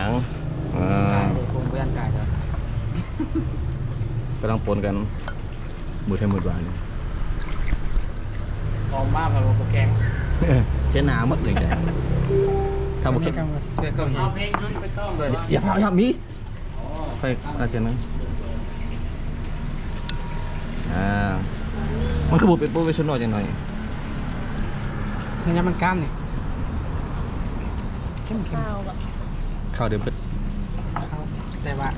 ຽງ ອ່າ ກາຍເດ້ ຄົງບໍ່ຢ້ານກາຍເດີ ກຳລັງປົນກັນ ມືດໄທມືດວານ ອອມມາແລ້ວບໍ່ແຂງ ເສຍໜ້າໝົດເລີຍຈ້ະ ຖ້າບໍ່ແຂງ ເອົາເພງຢຸດໄປຕ້ອງ ຢ່າພາບ ຢ່າພາບ ມີ ອໍ ໄປ ອ່າ ເສຍໜ້າ ອ່າ ມັນຄືບໍ່ເປັນໂປຣເຟສຊັນນໍຈັ່ງໜ້ອຍ? ໃນຍາມມັນກ້າມນີ້ ເຂັ້ມໆ ຂາວແດ່ເບິດ ຂາວ ແຕ່ວ່າ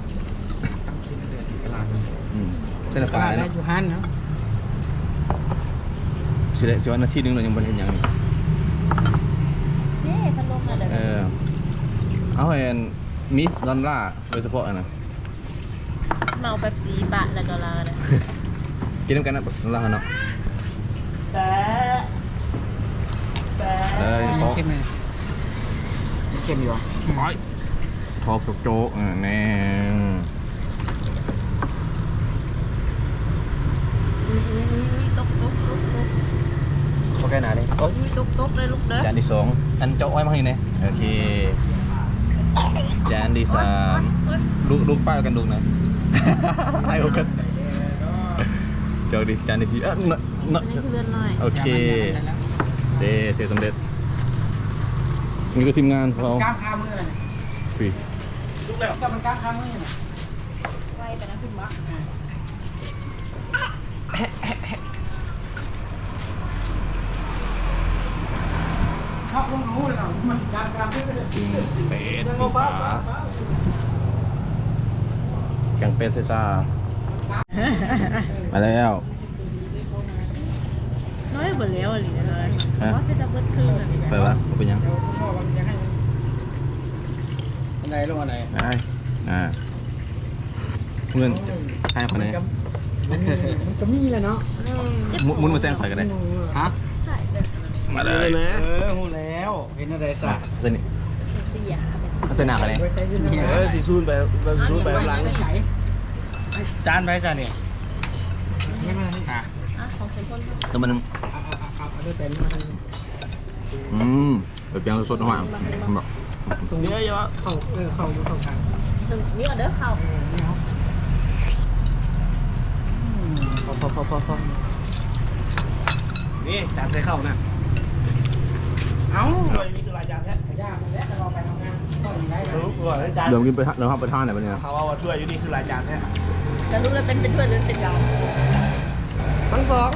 ຕ້ອງກິນເດີຢູ່ຕະຫຼາດ. ອືມ ໃສ່ນ້ຳປາເນາະ ຢູ່ຮ້ານເນາະ. ຊິໄດ້ ຊິວ່ານາທີໜຶ່ງແລ້ວຍັງບໍ່ໄດ້ເຮັດຫຍັງນີ້. ເອີ ເອົາໃຫ້ອັນມິສດອນລາໂດຍສະເພາະຫັ້ນນະ. ເມົາເປັບຊີປະແລ້ວກໍລາວນະ ກິນນຳກັນນະ ລາວເນາະ. ເອີ ມັນເຄັມຢູ່ ມັນເຄັມຢູ່ຫວາ? ໂອ້ຍ ທອກໂຈກໆ ເອີ ແນ່. ອຸ້ຍໆໆ ຕົກໆໆໆ ບໍ່ໃກ້ໜ້າເດ້. ໂອ້ຍ ຕົກໆ ເດີລູກເດີ. ຈານທີສອງ ອັນເຈົ້າອ້ອຍມາໃຫ້ແດ່. ໂອເຄ ຈານທີສາມ. ໂອ້ຍ ລູກ ລູກປ້າກັນລູກນະ ໃຫ້ໂອກັນ. ເຈົ້າດີ ຈານທີສີ່. ເອີ ເນາະ ເນາະ ອັນນີ້ຄືເຮືອນນ້ອຍ. ໂອເຄ ເດ້ ເສດສຳເລັດ. ນີ້ຄືທີມງານຂອງເຮົາ ກ້າມຄາມືນະ. ປີ ລູກແລ້ວ ເຈົ້າມັນກ້າມຄາມືນະ. ໄວໄປນະ ຂຶ້ນບໍ່? ເຮົາຄົງຮູ້ແລ້ວເນາະ ມັນການ ການ ປີ້ງເປັດ ປີ້ງປາ ແກງເປັດໃສ່ຊາ ມາແລ້ວ. ນ້ອຍບໍ່ແລ້ວອີ່ຫຼີເລີຍ ຮະ? ວ່າຈະເບິດຄືນ. ໄປວະ ບໍ່ເປັນຫຍັງ. ອັນໃດລົງອັນໃດ? ໄປ ອ່າ ເພື່ອນໃຫ້ຂ້ອຍແດ່. ມັນກໍມີແຫຼະເນາະ. ອືມ ໝຸນ ໝຸນມາແຊງຂ້ອຍກໍໄດ້. ຮະ? ມາເລີຍ. ເອີ ຮູ້ແລ້ວ. ເຮັດແນວໃດຊະ? ອ່ະ ໃສ່ນີ້ ເອົາໃສ່ໜ້າກໍໄດ້. ເອີ ຊິຊູນໄປ ຊິຊູນໄປຫຼັງ. ຈານໃຜຊະນີ້? ອ່ະ ແຕ່ມັນ ອືມ ເປັນແກງສົດໆ ຫວານ ເນາະ. ເດີ ເຂົ້າ ເອີ ເຂົ້າຢູ່ເຂົ້າກັນ ນີ້ເດີເຂົ້າ. ອືມ ພໍໆໆໆ ນີ້ຈານໃສ່ເຂົ້ານະ. ເອົ້າ ຖ້ວຍນີ້ຄືຫຼາຍຈານແທ້. ເດີ ກິນໄປ ເດີ ຮັບປະທານໄດ້ບັດນີ້ນະ. ເຂົາເວົ້າວ່າຖ້ວຍຢູ່ນີ້ຄືຫຼາຍຈານແທ້. ແຕ່ລະລູກລະເປັນ ເປັນຖ້ວຍຫຼືເປັນຈານ? ທັງສອງ.